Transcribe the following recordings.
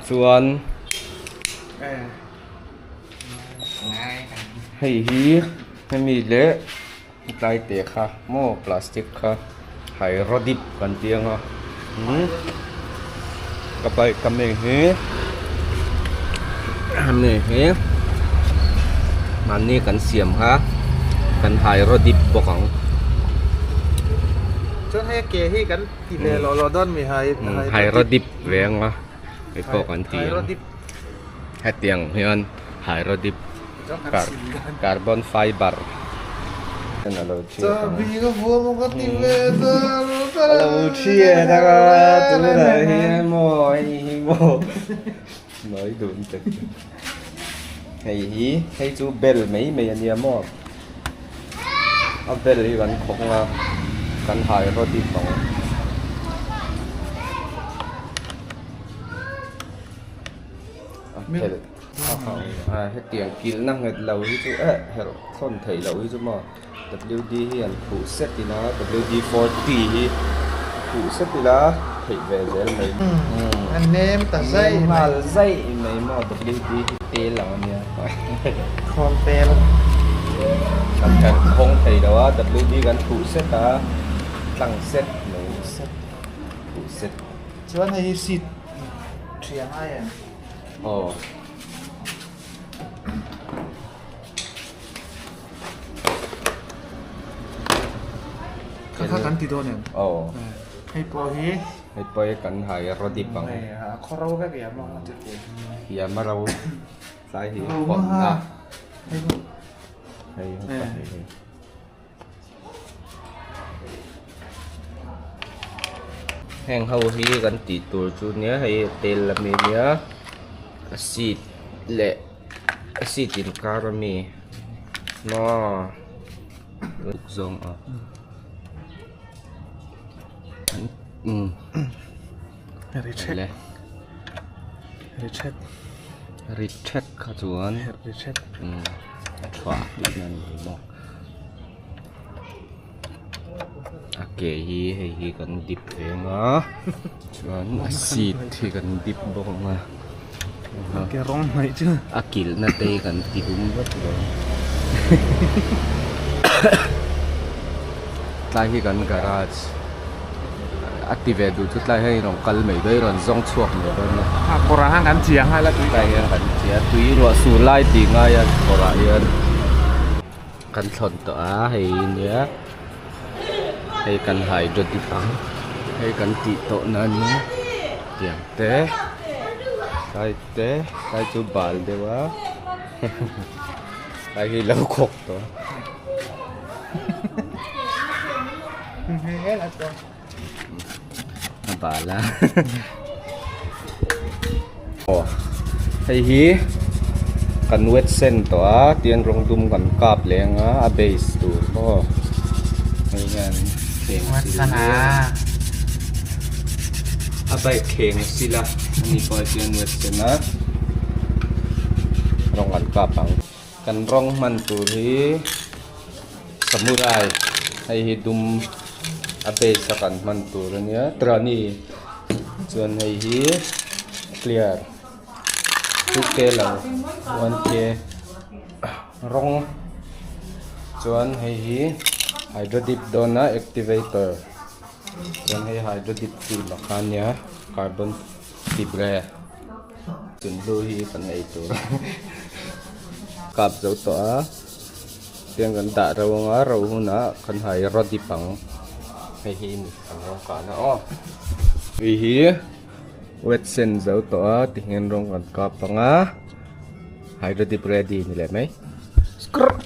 Chuan hei hi hemi leh tlai te kha maw plastic kha hairodip kan tih ang a umm ka bike ami hi hemi hi mahni kan siam kha kan hairodip bawk ang. Chuan hei a ke hi kan ti ve lawh lawh dawn mi hai hairodip ve ang a. Hei pawh kan ti ang hetiang hian hairodip carbon fiber a lo thiat ang a tunah hian maw hei hi maw nawi dun te hei hi hei chu bel mai mai a nia maw a bel hi kan khawk ang a kan hairodip ang. Hetiang kilhna nghet lo hi chu eh herh thawn theih loh hi chu maw WD hi an khuh set ila WD 40 hi khuh set ila theih ve zel mai a nem ta zai mai nghal zai mai maw WD hi tel ang ania khawn tel kan herh khawng thei lo a WD kan khuh set a tlang set mai khuh set. Chuan hei hi seat thian ai em? Aw. Kha kha kan ti dawn em? Aw. Hei pawh hi. Hei pawh hi kan hai rawdip ang. Hei a khaw ro vek i ama chu ti. I ama ro. Tlai hi hawnna. Hei. Hei hei. Heng ho hi kan tih tur chu nia hei tel ami nia a seat leh a seat inkar ami maw uk zawng a umm ri thek kha chuan a thuah tihna a ni maw. A ke hi hei hi kan dip ve ang a chuan a seat hi kan dip bawk ang a a kilhna te hi kan ti dum vek dawn tlai hi kan garage a ti ve duh chu tlai hian i rawn kal mai dawn i rawn zawng chhuak mai dawn a tlai hian kan chiah a tui ruah sur lai tih ngai a kawrah hian. Kan thlawn tawh a hei nia hei kan hydro dip ang hei kan tih tawh na ania tiang te tlai te tlai chu bal deuh a tlai hi lo khawk tawh a bal a aw hei hi kan wet sen tawh a tian rawng dum kan kap leh ang a a base tur maw hei hian kheng sil a bike kheng a sil a ani pawh hian wet sen a rawng an kap ang kan rawng hman tur hi. Samurai hei hi dum a base a kan hman tur a nia trani chuan hei hi clear 2k lo 1k rawng chuan hei hi hydro dip dawn a activator chuan hei hydro dip chi la kha a nia carbon fibre chunhlu hi kan ei tur kap zo tawh a. Tiang kan dah ro ang a ro hunah kan hai raw dip ang hei hi ni kan rawng kahna aw hei hi wet sen zo tawh a tihian rawng kan kap ang a hydro dip ready ni leh mai skrrr.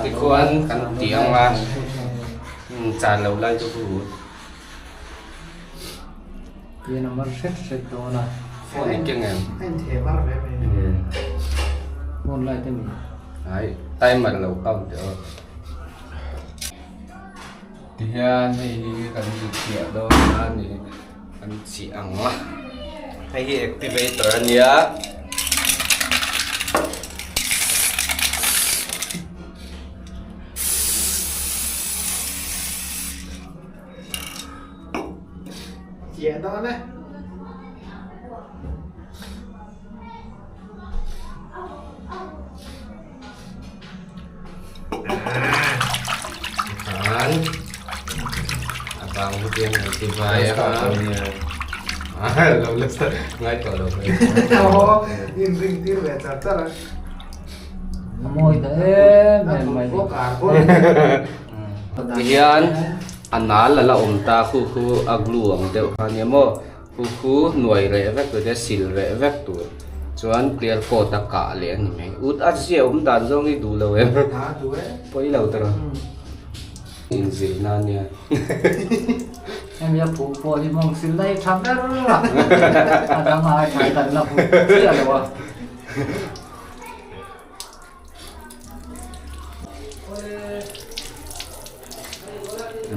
Tikhuan kan ti ang a chan lo lai chu hu phone i keng em ai timer lo count teh aw. Tihian hei hi kan inchiah dawn a ni kan chih ang a. Hei hi activator a nia. Chiah dawn e. Tikhan a bang hi hian an ti vai a a lo la ngai tawh lo mai in ring tir ve char char a a mawi ta em em mai tihian a nal a la awm ta khu khu a glue ang deuh kha nia maw Khu khu nuai reh vek tur te sil reh vek tur chuan clear coat a kah leh a ni mai. Ut a zia awm dan zawng hi duh lo em? Pawi lo tawh rawh. Inzir na nia. Hemi a phuh pawh hi mawng sil daih tha ber a, a dang ai tha kan la hmu chiah lo a.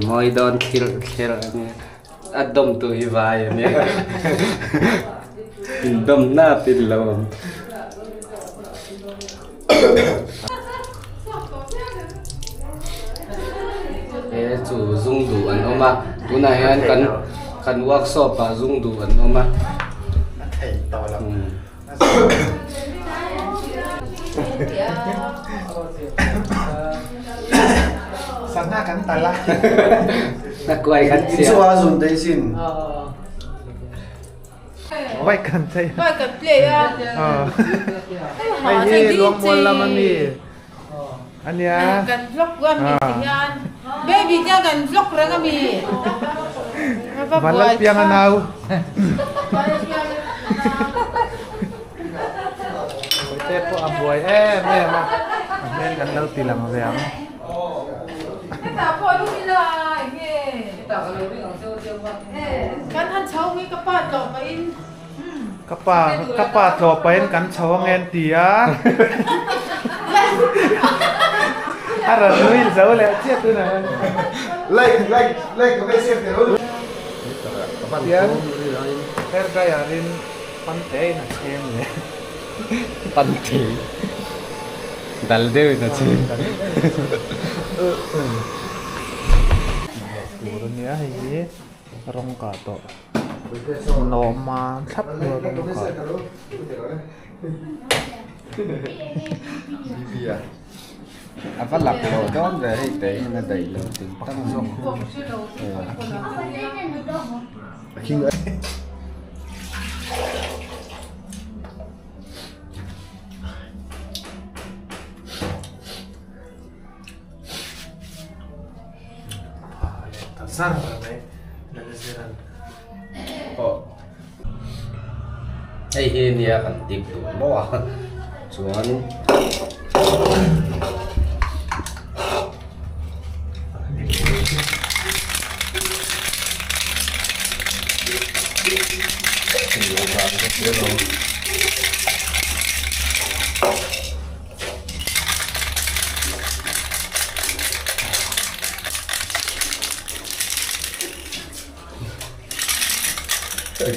Mawi dawn thlir thlir a nia a dawm tu hi vai a nia indawm nap in lo awm he chu zung duh an awm a tunah hian kan kan workshop ah zung duh an awm a. Sangha kan tal a. Na kuai kan chia. Chu a zun dei sin. Vai kan thei. Vai kan play a. Hei hi luangmual lam a mi. Ania. Kan vlog a mi ti hian. Baby tia kan vlog reng a mi. Vanlal piang a nau. Te pawh a buai em em a. A hmel kan lo ti lang ve ang. Hetah pawh lu ila enge. Kan han chho hi ka pa tlawh pahin. Ka pa ka pa tlawh pahin kan chho ang en ti a. A rawn nui zo leh chiah tunah hian. Like like like ka ve siam tel lo. Tian hair dryer in pante in a chhem leh. Pante dal deuh in a chhem. Tur ania hei hi rawng kah tawh. Lawm a thlap hnuai rawng kah. A va lak loh dawn ve hei te hian a daih lo ting tang zawk. Zar mai Lalziran. Aw hei hi nia kan dip duh maw a chuan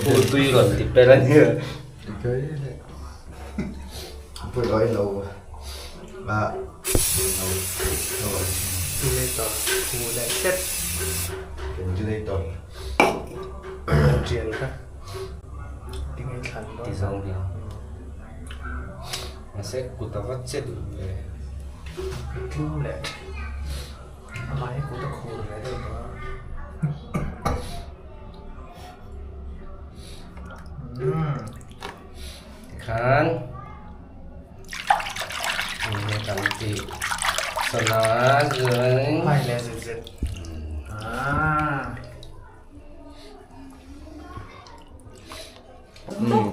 Khu tui rawn ti per a nia. Ti zawng hian. Mahse kut a va che duh ve. Tlum leh amah hi kut a khur ve deuh tawh a. Tikhan enge kan tih sana chuan. Hai leh zet zet. Ah.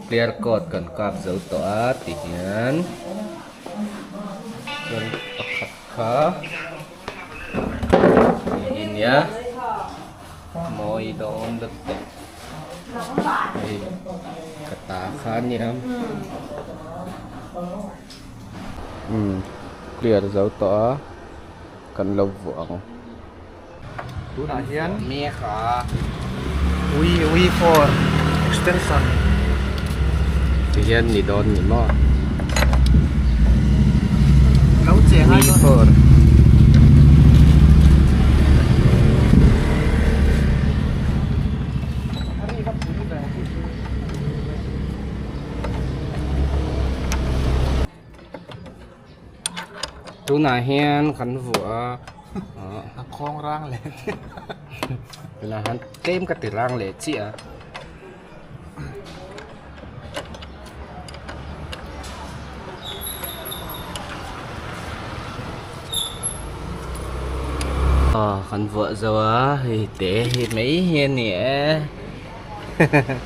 Clear coat kan kap zo tawh a ti hian chuan pakhat kha hei hi nia mawi dawn lutuk hei ka ta kha a nia umm clear zo tawh a kan lo vuah ang. Tunah hian V V4 extension Ti hian ni dawn ni maw? Lo cheng ai dawn. Tunah hian kan vuah a. A khawng rang leh chiah. Tunah hian tlem ka ti rang leh chiah a. Aw kan vuah zo a, hei te hi mai hi a ni e.